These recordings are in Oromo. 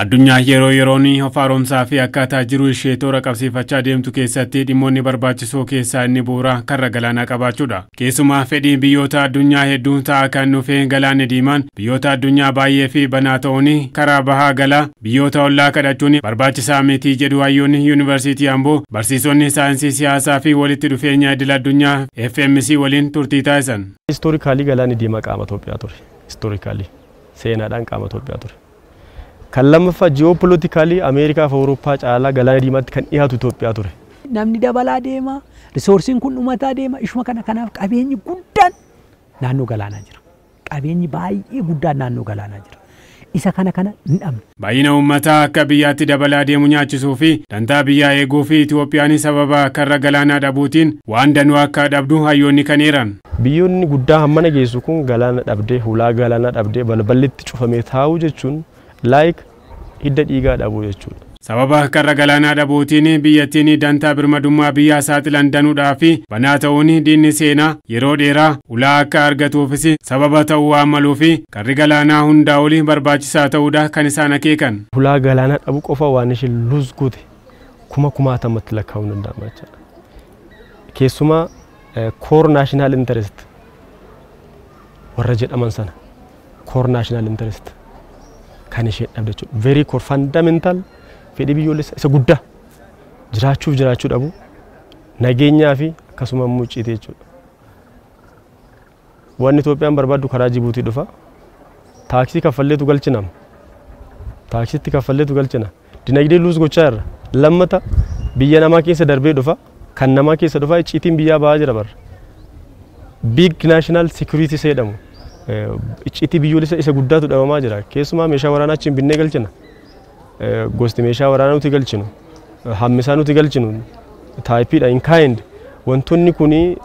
Addunyaa yeroo yeroon of haaromsaa fi akkaataa jiruu ishee toora qabsiifachaa deemtu keessatti dhimmoonni barbaachisoo keessaa inni bu'uura karra galaanaa qabaachuudha. Keessumaa fedhiin biyyoota addunyaa hedduu ta'aa kan dhufe galaanni diimaan biyyoota addunyaa baay'ee fi banaa ta'uun karaa bahaa galaa biyyoota ollaa kadhachuun barbaachisaa miti jedhu hayyoonni Yuunivarsiitii Amboo barsiisonni saayinsii siyaasaa fi walitti dhufeenya idil addunyaa FMC waliin turtii taasisan. Historically galaanni diimaa qaama Itoophiyaa ture. Historically seenaadhaan qaama Itoophiyaa ture. Kan lammaffaa geopolitically Ameerikaa fi Awurooppaa caalaa galaana diimaatti kan dhiyaatu Itoophiyaa ture. Namni dabalaa deema, resourceiin kun dhumataa deema, ishuma kana kanaaf qabeenyi guddaan naannoo galaanaa jira. Qabeenyi baay'ee guddaan naannoo galaanaa jira. Isa kana kana hin dhabne. Baay'ina uummataa akka biyyaatti dabalaa deemu nyaachisuu fi dantaa biyyaa eeguu fi Itoophiyaan sababa karra galaanaa dhabuutiin waan danuu akka dhabdu hayyoonni kan eeran. Biyyoonni guddaa hammana geessu kun galaana dhabdee, hulaa galaanaa dhabdee, balballi itti cufamee taa'uu jechuun like hidda dhiigaa dhabuu jechuudha. Sababa karra galaanaa dhabuutiin biyyattiin dantaa birmadummaa biyyaa saaxilan danuudhaa fi banaa ta'uun diinni seenaa yeroo dheeraa ulaa akka argatuufis sababa ta'uu waan maluu fi karri galaanaa hundaa olii barbaachisaa ta'uudha kan isaan akeekan. Hulaa galaanaa dhabuu qofa waan isheen lose goote kuma kumaatamatti lakkaa'uun danda'ama jechuudha. Keessumaa core national interest warra jedhaman sana, core national interest kan isheen dhabde jechuudha. Very core fundamental fedhii biyyoolessaa isa guddaa jiraachuuf jiraachuu dhabu, nageenyaa fi akkasuma immoo icciitii jechuudha. Wanni Itoophiyaan barbaaddu karaa Jibuutii dhufa. Taaksii kaffalleetu galchinama. Taaksiitti kaffalleetu galchina. Dinagdee lose gochaa jirra. Lammata biyya namaa keessa darbee dhufa. Kan namaa keessa dhufa, icciitiin biyyaa ba'aa jira barra. Big national security isa jedhamu. Icciitii biyyoolessa isa guddaatu dhabamaa jira. Keessumaa meeshaa waraanaa achiin binnee galchina. Gosti meeshaa waraanaa nuti galchinu, hammisaa nuti galchinu, typeiidha in kind, wantoonni kuni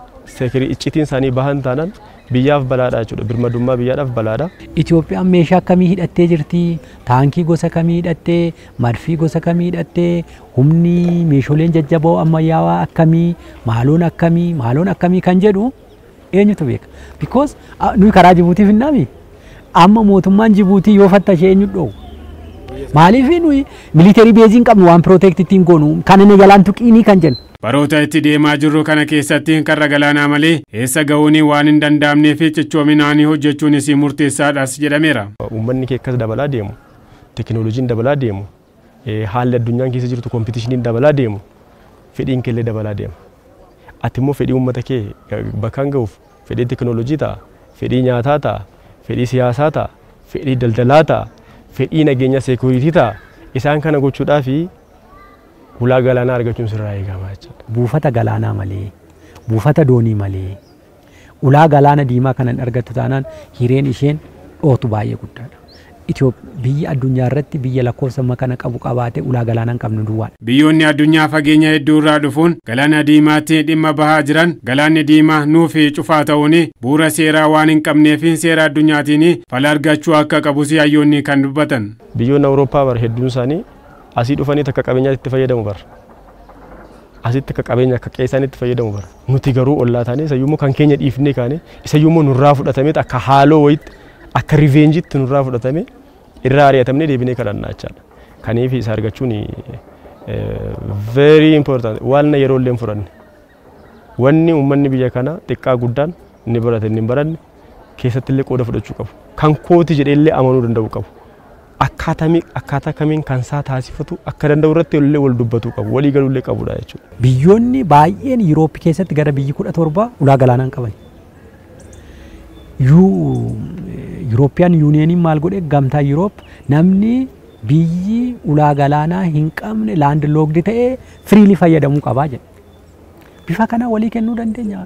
icciitiin isaanii bahan taanaan biyyaaf balaadha jechuudha. Birmadummaa biyyaadhaaf balaadha. Itoophiyaan meeshaa akkamii hidhattee jirti? Taankii gosa kamii hidhattee? Marfii gosa kamii hidhattee? Humni meeshaaleen jajjaboo ammayyaawaa akkamii? Maaloon akkamii? Maaloon akkamii kan jedhu eenyutu beeka? Because nuyi karaa Jibuutii finnaami. Amma mootummaan Jibuutii yoo fattashee eenyu dhoowwa? Maaliif nuyi military baseii hin qabnu waan protect ittiin goonu kana na jalaan tuqiinii kan jennu. Baroota itti deemaa jirru kana keessatti karra galaanaa malee eessa ga'uun waan hin danda'amnee fi cichoominaan hojjechuunis murteessaadhas jedhameera. Uummanni kee akkas dabalaa deemu, teekinooloojiin dabalaa deemu, haalli addunyaan keessa jirtu competitioniin dabalaa deemu, fedhiin keellee dabalaa deema. Ati immoo fedhii uummata kee bakkaan ga'uuf fedhii teekinooloojii ta'a, fedhii nyaataa ta'a, fedhii siyaasaa ta'a, fedhii daldalaa ta'a, fedhii nageenya security ta'a. Isaan kana gochuudhaaf hulaa galaanaa argachuun sirraa eegama jechuudha. Buufata galaanaa malee, buufata doonii malee, ulaa galaana diimaa kanan argattu taanaan hireen isheen dhootu baay'ee guddaadha. Biyya addunyaa irratti biyya lakkoofsa kana qabu qabaatee ulaa galaanaa hin qabne duwwaadha. Biyyoonni addunyaa fageenya hedduu irraa dhufuun galaana diimaatti dhimma bahaa jiran galaanni diimaa nuuf cufaa ta'uun bu'uura seeraa waan hin qabneef seera addunyaatiin fala argachuu akka qabus hayyoonni kan dubbatan. Biyyoonni Awurooppaa bara hedduun isaanii asii dhufanii takka qabeenyaatti itti fayyadamu bara. Asitti akka qabeenya akka qe'ee isaaniitti fayyadamu bara. Nuti garuu ollaa taanee isayyuu kan keenya dhiifnee kaane, isayyuu nurraa fudhatamee, akka haaloo wayitti, akka revengeitti nurraa fudhatamee, irraa ari'atamnee deebinee kadhannaa jechaadha. Kaniif isa argachuun very important waan yeroo illee hin fudhanne. Wanni uummanni biyya kanaa xiqqaa guddaan, inni barate inni hin baranne, keessatti illee qooda fudhachuu qabu. Kan kooti jedhee illee amanuu danda'u qabu. Akkaataa kamiin kan isaa taasifatu akka danda'u irratti illee wal dubbatuu qabu. Walii galuu illee qabudha jechuudha. Biyyoonni baay'een Yurooppii keessatti gara biyyi 17 ulaa galaanaa hin qaban. European Unioniin maal godhe? Gamtaa Yuroop namni biyyi ulaa galaanaa hin qabne landlocked ta'ee freely fayyadamuu qabaa jedhe. Bifa kanaa walii kennuu dandeenya.